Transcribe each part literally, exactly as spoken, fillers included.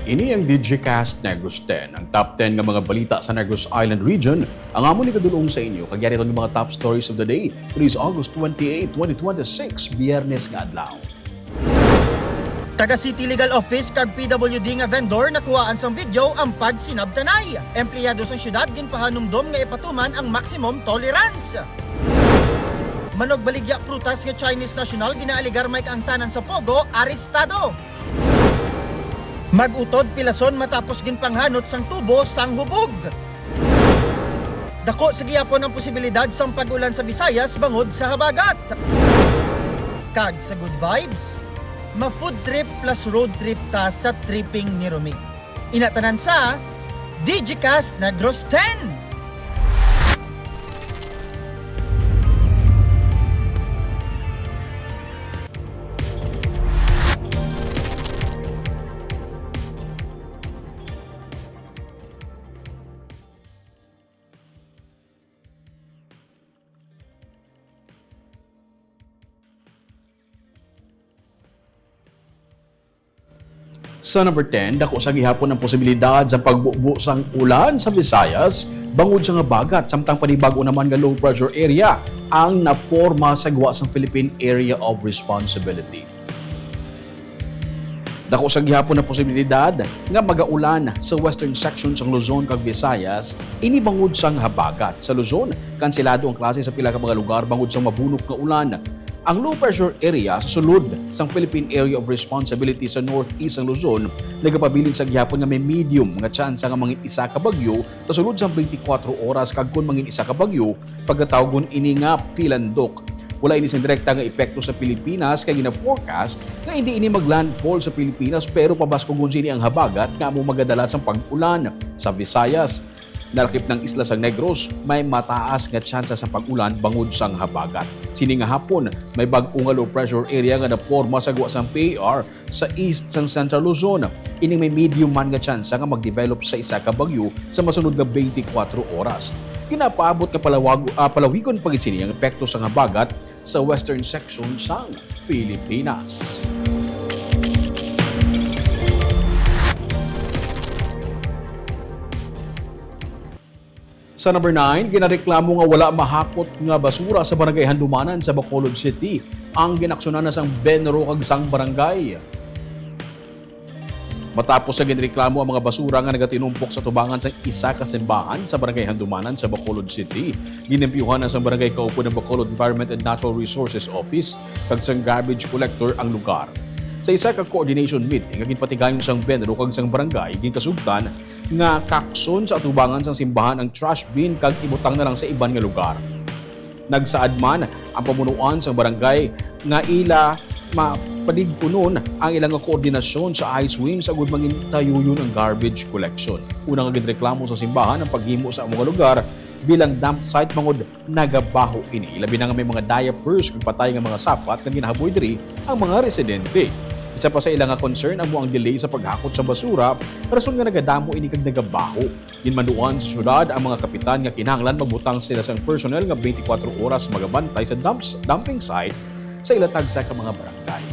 Ini ang Digicast Negros ten, ang top ten nga mga balita sa Negros Island Region. Ang amon igadul-ong sa inyo, kag yari nga mga top stories of the day. Today is August twenty-eight, twenty twenty-six, Biyernes nga adlaw. Taga City Legal Office kag P W D nga vendor nakuhaan sang video ang pagsinabtanay. Empleyado sang siyudad ginpahanumdom nga ipatuman ang maximum tolerance. Manugbaligya prutas nga Chinese national ginaaligar may kaangtanan sa Pogo, arestado. Mag-utod pilason matapos ginpanghanot sang tubo sang hubog. Dako sa gihapon ang posibilidad sang pag-ulan sa Visayas bangod sa habagat. Kag sa good vibes, ma-food trip plus road trip ta sa tripping ni Romy. Ina tanan sa Digicast Negros ten. Sa number ten, dako sa gihapon ang posibilidad sa pagbubo sang ulan sa Visayas bangod sa habagat, samtang panibag-o naman nga low pressure area ang naporma sa gwa sang Philippine Area of Responsibility. Dako sa gihapon ang posibilidad nga magaulan sa western section sang Luzon kag Visayas, ini bangod sang habagat. Sa Luzon, kanselado ang klase sa pila ka mga lugar bangod sang mabunok nga ulan. Ang low pressure area sa sulod sang Philippine Area of Responsibility sa northeast sang Luzon nagapabilin sa gihapon nga may medium nga tsansa nga mangin-isa ka bagyo sa sulod sang twenty-four oras, kag kon mangin-isa ka bagyo, pagatawgon ini nga pilandok. Wala ini sing direkta nga epekto sa Pilipinas, kay gina-forecast nga hindi ini mag-landfall sa Pilipinas, pero pabaskugon sini ang habagat nga amo magadala sang pag-ulan sa Visayas. Nalakip na ang isla sang Negros, may mataas nga tsansa sa pag-ulan bangod sang habagat. Sini nga hapon, may bag-o nga low pressure area nga naporma sa gwa sang P A R sa east sang Central Luzon. Ining may medium man nga tsansa nga mag-develop sa isa ka bagyo sa masunod nga twenty-four oras. Ginapaabot nga palawag-, ah, palawigon pa gid sini ang epekto sang habagat sa western section sang Pilipinas. Sa number nine, ginareklamo nga wala mahakot nga basura sa Barangay Handumanan sa Bacolod City ang ginaksyonan na sang BENRO kag sang barangay. Matapos sa ginreklamo ang mga basura nga nagatinumpok sa tubangan sang isa ka simbahan sa Barangay Handumanan sa Bacolod City, ginimpyuhan na sang Barangay Kaupod ang Bacolod Environment and Natural Resources Office kag sang garbage collector ang lugar. Sa isa ka coordination meeting nga ginpatigayon sang BENRO kag sang barangay, ginkasugtan nga kakson sa atubangan sang simbahan ang trash bin kag ibutang na lang sa iban nga lugar. Nagsaad man ang pamunuan sang barangay nga ila mapalig-unon ang ila nga koordinasyon sa ice swim sa agod mangin tayuyon ang garbage collection. Una nga ginreklamo sa simbahan ang paghimo sa amo nga lugar bilang dump site bangod nagabaho ini, labi na nga may mga diapers kag patay nga mga sapat nga ginahaboy diri ang mga residente. Isa pa sa ila nga concern amo ang delay sa paghakot sa basura, rason nga nagadamo ini kag nagabaho. Ginmanuan sa syudad ang mga kapitan nga kinahanglan magbutang sila sang personnel nga twenty-four oras magabantay sa dumps-, dumping site sa ila tagsa ka mga barangay.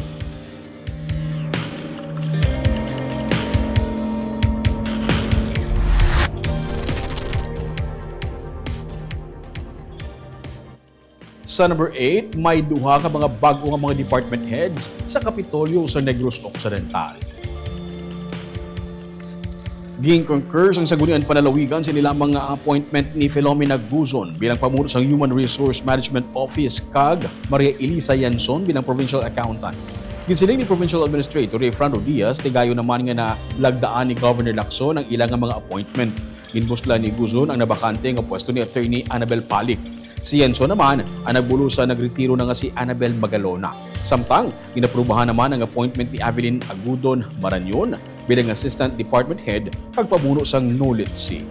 Sa number eight, may duha ka mga bag-o nga mga department heads sa Kapitolyo sa Negros Occidental. Gin-concur sang Sangguniang Panlalawigan sa ila lamang nga appointment ni Filomena Guzon bilang pamuno sang Human Resource Management Office kag Maria Elisa Yanson bilang Provincial Accountant. Ginsiling ni Provincial Administrator Efrando Diaz, tigayon naman nga nalagdaan ni Governor Lacson ang ila nga mga appointment. Ginpuslan ni Guzon ang nabakante nga pwesto ni Attorney Annabel Palik. Si Yanson naman ang nagbulos sa nagretiro na nga si Annabel Magalona. Samtang, ginaprubahan naman ang appointment ni Avelin Agudon Marañon bilang Assistant Department Head kag pamuno sang Nulitsi.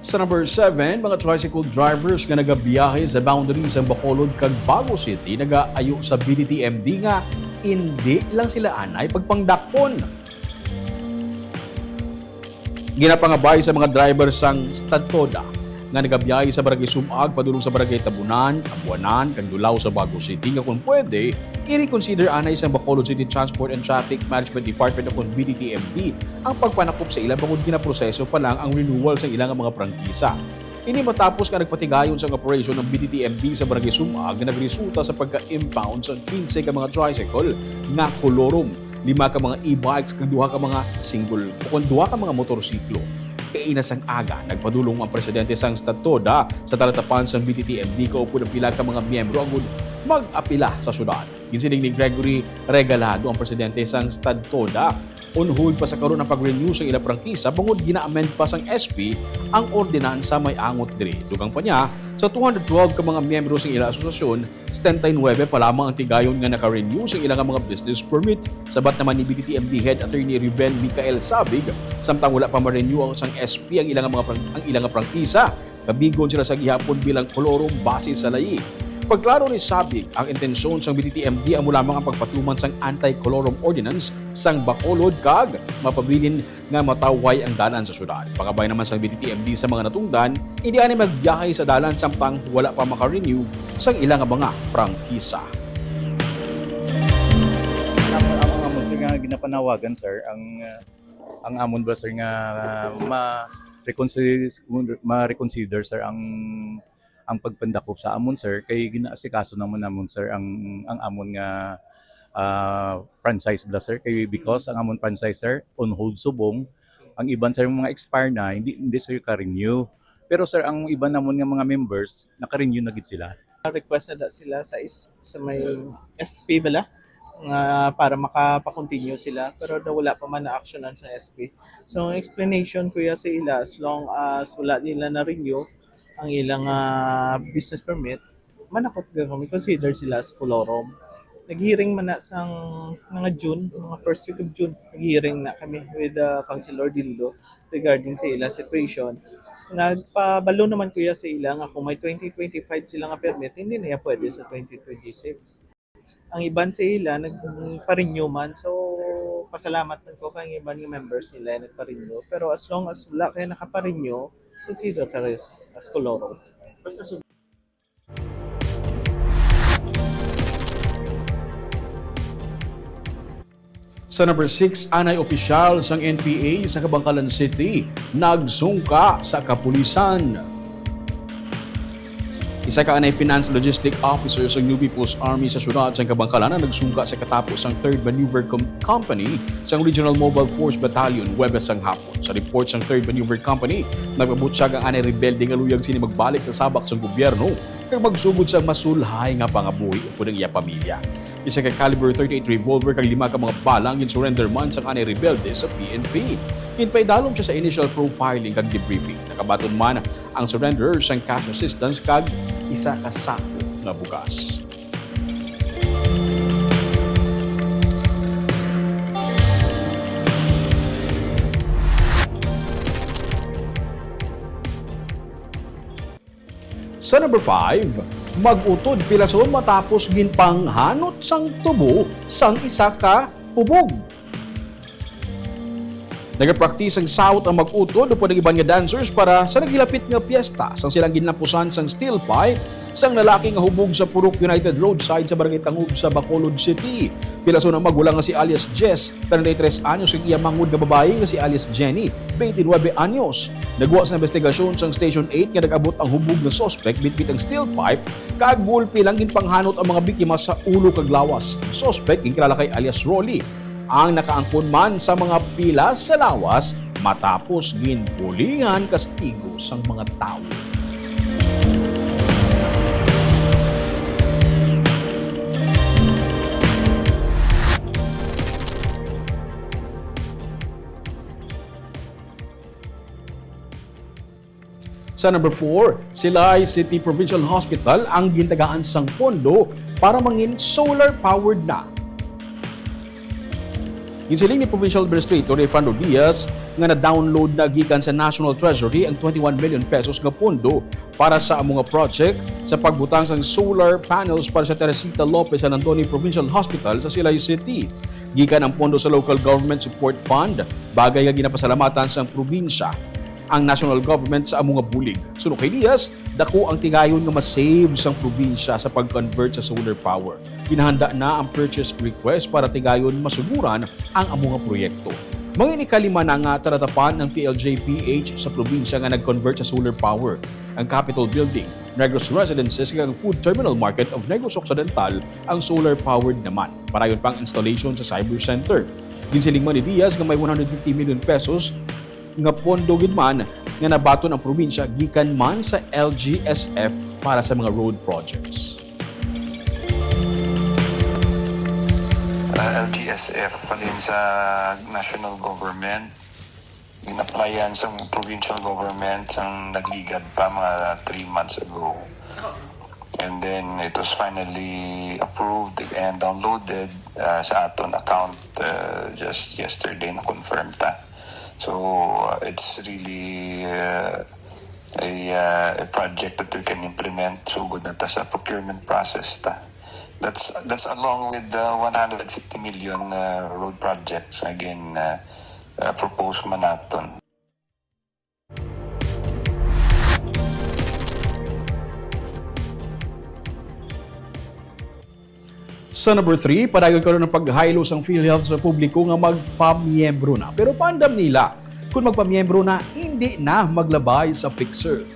Sa number seven, mga tricycle drivers nga nagabiyahe sa boundary sa Bacolod kag Bago City nagaayo sa B D T M D nga Indi lang sila anay pagpangdakpon. Ginapangabay sa mga driver sang Stadtoda nga nagabiyahe sa Barangay Sumag padulong sa Barangay Tabunan, Abuanan, kag Dulao sa Bago City nga kon pwede, i-reconsider anay sang Bacolod City Transport and Traffic Management Department o kon B T T M D ang pagpanakop sa ila bangod ginaproseso pa lang ang renewal sa ila nga mga prangkisa. Ini matapos nga nagpatigayon sang operasyon ang B T T M D sa Barangay Sumag nga nagresulta sa pagka-impound sang quince ka mga tricycle nga kolorum, lima ka mga e-bikes kag duha ka mga single o kon duha ka mga motorsiklo. Kaina sang aga, nagpadulong ang presidente sang Statoda sa talatapan sang B T T M D kaupod ang pila ka mga miyembro agud mag-apila sa syudad. Ginsiling ni Gregory Regalado, ang presidente sang Statoda, on hold pa sa karon ang pag-renew sa ila prangkisa bangod gina-amend pa sang S P ang ordinansa may angot diri. Dugang pa niya, sa two hundred twelve ka mga miyembro sang ila asosasyon, setenta y nuebe pa lamang ang tigayon nga naka-renew sa ila nga mga business permit. Sabat naman ni B T T M D Head Attorney Ruben Micael Sabig, samtang wala pa ma-renew ang sang S P ang ila nga mga prang-, ang ila nga prangkisa, kabigon sila sa gihapon bilang kolorum base sa layi. Pagklaro ni Sabig, ang intensyon sang B T T M D amo lamang ang pagpatuman sang Anti-Colorum Ordinance sang Bacolod kag mapabilin nga matawhay ang dalan sa syudad. Pangabay naman sang B T T M D sa mga natungdan, hindi anay magbiyahe sa dalan samtang wala pa maka-renew sang ila nga mga prangkisa. Ang amon, sir, nga ginapanawagan, sir, ang, uh, ang amon ba, sir, nga, uh, ma-reconsider, ma-reconsider, sir, ang ang pagpandakop sa amon, sir, kay ginaasikaso naman namon, sir, ang, ang amon nga, ah, franchise bala, sir. Kay because ang amon franchise, sir, on hold subong, ang iban, sir, mga expire na, hindi, hindi, sir, ka-renew. Pero, sir, ang iban namon nga mga members, naka-renew na gid sila. Request na daw sila sa is-, sa may S P bala nga para makapakontinue sila, pero daw wala pa man na-actionan sa S P. So, ang explanation, kuya, sa ila, as long as wala nila na-renew, ang ilang, ah, business permit, manakop gyud kami, considered sila as colorum. Nag-hearing man na sang mga June, mga first week of June, nag-hearing na kami with, ah, Councilor Dildo regarding sa ila situation. Nagpabalo naman, kuya, sa ila nga kung may twenty twenty-five sila nga permit, hindi na iya pwede sa twenty twenty-six. Ang iban sa ila nagpa-renew man. So, pasalamat man ko kay ang iban nga members nila nagpa-renew. Pero as long as wala kay nakaparenew, consider ka rin as colorum. Sa number six, anay opisyal sang N P A sa Kabankalan City nagsungka sa kapulisan. Isa ka anay finance logistic officer sang New People's Army sa siyudad sang Kabankalan ang nagsungka sa katapos sang Third Maneuver Com-, Company sang Regional Mobile Force Battalion, Huwebes sang hapon. Sa report sang Third Maneuver Company, nagpabutsyag ang anay rebelde nga luyag sini magbalik sa sabak sang gobyerno kag magsugod sang masulhay nga pangabuhi upod ang iya pamilya. Isa ka caliber thirty-eight revolver kag lima ka mga bala ang ginsurrender man sang anay rebelde sa P N P. Ginpaidalom siya sa initial profiling kag debriefing. Nakabaton man ang surrender sang cash assistance kag isa ka sako nga bugas. Sa number five, mag-utod pilason matapos ginpanghanot sang tubo sang isa ka hubog. Nagapraktis sang sawot ang mag-utod upod ang iban nga dancers para sa naghilapit nga piyesta sang silang ginlapusan sang steel pipe sang lalaki nga hubog sa Purok United Roadside sa Barangay Tangub sa Bacolod City. Pilason ang magulang nga si alias Jess, treinta y tres anyos, kag iya manghod nga babayi nga si alias Jenny, twenty-nuebe anyos. Nagwa sa investigasyon sang Station eight nga nag-abot ang hubog nga suspek bitbit ang steel pipe, kag gulpi lang ginpanghanot ang mga biktima sa ulo kag lawas. Suspek ginkilala kay alias Rolly, ang nakaangkon man sa mga pilas sa lawas matapos ginbulihan kastigo sang mga tawo. Sa number four, Silay City Provincial Hospital ang gintagaan sang pondo para mangin solar-powered na. Ginsiling ni Provincial Administrator Rayfrando Diaz nga na-download na gikan sa National Treasury ang twenty-one million pesos nga pondo para sa amo nga project sa pagbutang sang solar panels para sa Teresita Lopez San Andoni Provincial Hospital sa Silay City. Gikan ang pondo sa Local Government Support Fund, bagay nga ginapasalamatan sang probinsya ang national government sa amo nga bulig. Suno kay Diaz, dako ang tigayon nga ma-save sang probinsya sa pag-convert sa solar power. Ginahanda na ang purchase request para tigayon masuguran ang amo nga proyekto. Manginkalima na nga talatapan ng T L J P H sa probinsya nga nag-convert sa solar power, ang Capitol Building, Negros Residences, kag ang Food Terminal Market of Negros Occidental ang solar-powered naman. Padayon pa ang installation sa Cyber Center. Ginsiling man ni Diaz nga may one hundred fifty million pesos nga pondo gid man nga nabaton ang probinsya gikan man sa L G S F para sa mga road projects. Ah, L G S F halin sa national government, gin-applyan sa provincial government sang nagligad pa, mga three months ago. And then it was finally approved and downloaded, ah, sa aton account, ah, just yesterday, na-confirm ta. So, ah, it's really, ah, a, ah, a project that we can implement sugod na ta sa procurement process ta. That's, that's along with the one hundred fifty million, ah, road projects again, ah, ah, propose man naton. Sa number three, padayon karon ang paghaylo sang PhilHealth sa publiko nga magpamiyembro na. Pero paandam nila, kung magpamiyembro na, hindi na maglabay sa fixer.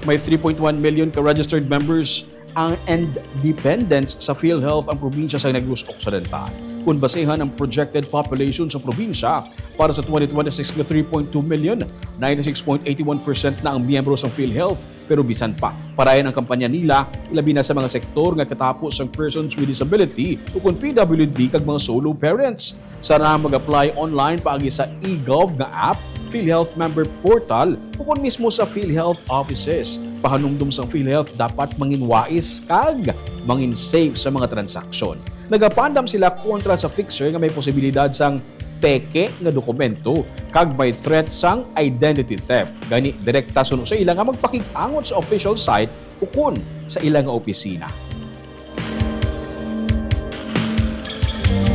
May three point one million ka registered members ang, and dependents sa PhilHealth ang probinsya sa Negros Occidental. Kung basehan ang projected population sa probinsya para sa twenty twenty-six nga three point two million, ninety-six point eight one percent na ang miyembro sa PhilHealth. Pero bisan pa, padayon ang kampanya nila, ilabi na sa mga sektor nga katapo sang persons with disability ukon P W D kag mga solo parents. Sarang mag-apply online paagi sa eGov nga app, PhilHealth Member Portal, ukon mismo sa PhilHealth offices. Pahanumdom sang PhilHealth dapat mangin wais kag mangin safe sa mga transaksyon. Nagapandam sila kontra sa fixer nga may posibilidad sang peke nga dokumento kag may threat sang identity theft. Gani, direkta suno sa ila nga magpakig-angot sa official site ukon sa ila nga opisina.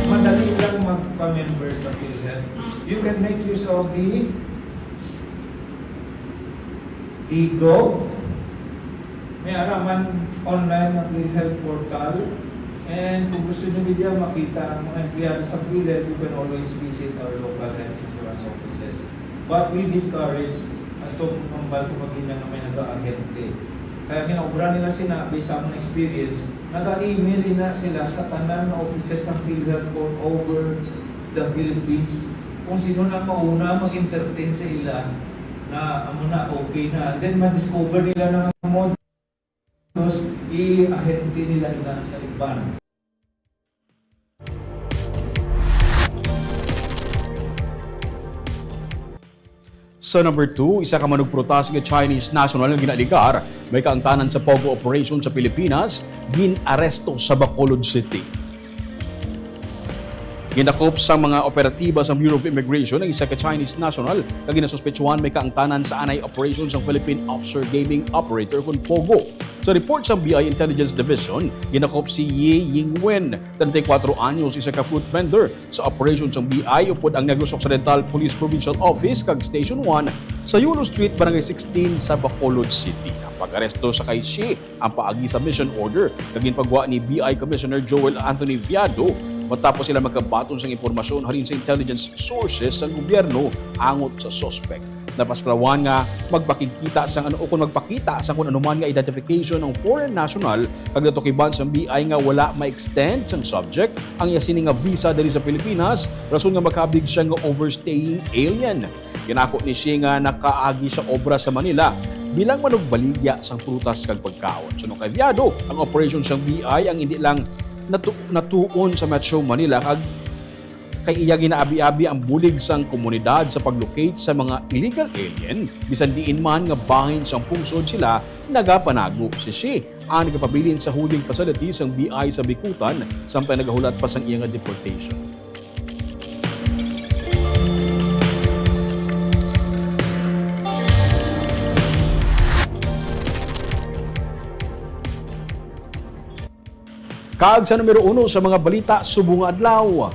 Madali lang magpa-member sa PhilHealth. You can make use of the eGov. May ara man online ang PhilHealth portal. And kung gusto niyo, media, makita ang mga empleyado sa PhilHealth, you can always visit our local health insurance offices. But we discourage, ato ang balko magina nga may nag-aahente. Kaya ginaobra nila sina, based sa among experience, nag-email ina sila sa tanan nga offices sa PhilHealth all over the Philippines. Kung sino na mauna mag-entertain sa ila, na amo na, okay na. And then, ma-discover nila na nga mo, tapos i-ahente nila ina sa iban. Sa number two, isa ka manugprutas nga Chinese national nga ginaaligar may kaangtanan sa POGO operation sa Pilipinas, gin-aresto sa Bacolod City. Ginakop sa mga operatiba sa Bureau of Immigration ang isa ka Chinese national nga ginasuspetsuhan may kaangtanan sa anay operation sang Philippine Offshore Gaming Operator kon POGO. Sa report sang B I Intelligence Division, ginakop si Ye Yingwen, treinta y cuatro anyos, isa ka fruit vendor, sa operation sang B I upod ang Negros Occidental Police Provincial Office kag Station one sa Yulo Street, Barangay sixteen sa Bacolod City. Ang pag-aresto sa kay Shi ang paagi sa mission order nga ginpagwa ni B I Commissioner Joel Anthony Viado matapos sila makabaton sang impormasyon halin sa intelligence sources sang gobyerno angot sa suspect. Napasklawan nga magpakigkita sang ano, o kung magpakita sang kung anuman nga identification ang foreign national kag natukiban sang B I nga wala ma-extend sang subject ang iya sini nga visa diri sa Pilipinas, rason nga makabig siya nga overstaying alien. Ginako ni Shi nga nakaagi siya obra sa Manila bilang manugbaligya sang prutas kag pagkaon. Suno kay Viado, ang operation sang B I ang hindi lang natu- natuon sa Metro Manila kag kay iya ginaabi-abi ang bulig sang komunidad sa pag-locate sa mga illegal alien, bisan diin man nga bahin sang pungsod sila nagapanago. Si Shi ang nagapabilin sa holding facility sang B I sa Bicutan, samtang nagahulat pa sang iya nga deportation. Kag sa numero uno sa mga balita subong nga adlaw,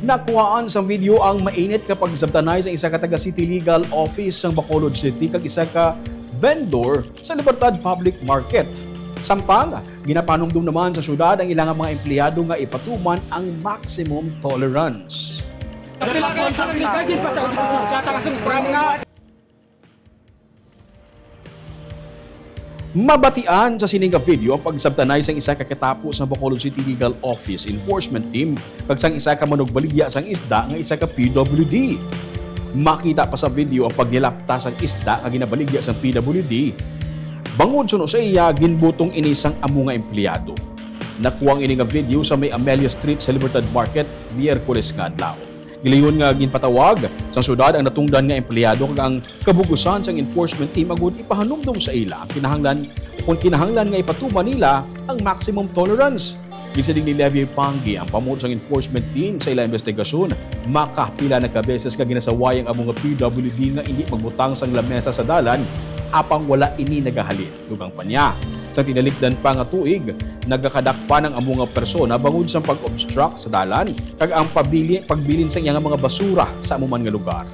nakuhaan sang video ang mainit nga pagsabtanay sang isa ka taga City Legal Office sang Bacolod City kag isa ka vendor sa Libertad Public Market. Samtang, ginapanumdom naman sa syudad ang ilang mga empleyado nga ipatuman ang maximum tolerance. Mabatian sa sini nga video ang pagsabtanay sang isa ka katapo sa Bacolod City Legal Office Enforcement Team kag sang isa ka manugbaligya sang isda nga isa ka P W D. Makita pa sa video ang pagnilapta sang isda nga ginabaligya sang P W D. Bangod suno sa iya, ginbutong ini sang amo nga empleyado. Nakuha ang ini nga video sa may Amelia Street sa Libertad Market, Miyerkules nga adlaw. Gilayon nga ginpatawag sang syudad ang natungdan nga empleyado kag ang kabug-usan sang enforcement team agud ipahanumdom sa ila ang kinahanglan, kung kinahanglan nga ipatuman nila ang maximum tolerance. Ginsiling ni Levy Panggi, ang pamuno sang enforcement team, sa ila investigasyon, makapila na ka beses nga ginasaway ang amo nga P W D nga indi magbutang sang lamesa sa dalan, apang wala ini nagahalin. Dugang pa niya, sa tinalikdan pa nga tuig, nagakadakpan ang amo nga persona bangod sa pag-obstruct sa dalan kag ang pabili, pagbilin sa iya nga mga basura sa amo man nga lugar.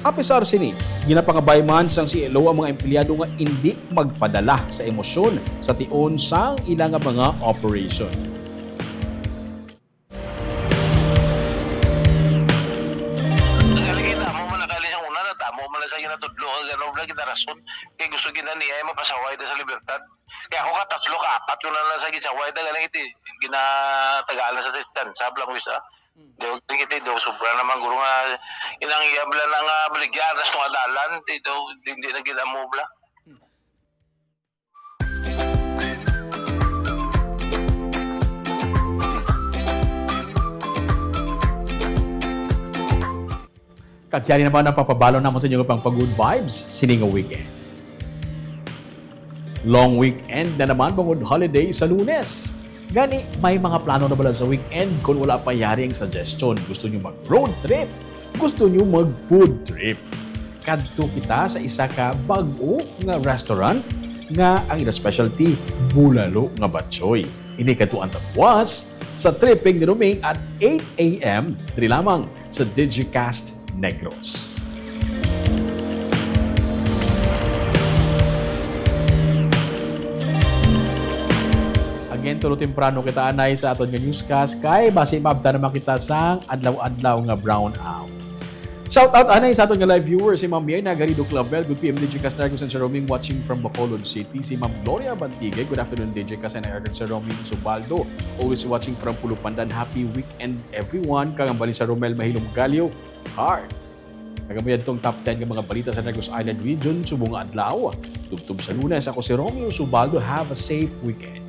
Apisar sini, ginapangabay man sang C L O ang mga empleyado nga indi magpadala sa emosyon sa tion sang ila nga mga operation. Nagaligid, amo man nakali sa una, nat-, amo man sa ginatudlo, kag ano, wala kita rason. Kay gusto gina niya, eh, mapasaway ta sa libertad. Kaya ako ka tatlo, ka apat ko na lang sa gisaway, ta galing iti, ginatagaan na sa distansya, blang wis, ah. Hmm. Di, di, di, di, sobra naman, guro nga, inang iya, bala na nga, baligyan, tas tunga dalan, di, di, di, di na ginamo, bla. Hmm. Kag yan naman ang papabalon namon sa inyo nga pang pa-good vibes sini nga weekend. Long weekend na naman, bangod holiday sa Lunes. Gani, may mga plano na bala sa weekend? Kung wala pa yari ang suggestion, gusto nyo mag-road trip? Gusto nyo mag-food trip? Kadto kita sa isa ka bag-o nga restaurant nga ang ila specialty, bulalo nga batchoy. Ini kadtuan ta buwas sa Tripping ni Roming at eight a m, diri lamang sa Digicast Negros. Again, tulo temprano kita anay sa aton nga newscast, kay basi maabtan naman kita sang adlaw-adlaw nga brownout. Shout out anay sa aton nga live viewers, si Ma'am Mirna Garrido Clavel, good P M Digicast Negros and Sir Roming, watching from Bacolod City. Si Ma'am Gloria Bantigue, good afternoon, Digicast and Sir Roming Subaldo, always watching from Pulupandan. Happy weekend, everyone. Kag ang bali sa Romel Mahilom Galio, heart. Nagamuyan tong top ten nga mga balita sa Negros Island Region subong nga adlaw. Tubtob sa Lunes, ako si Romeo Subaldo. Have a safe weekend.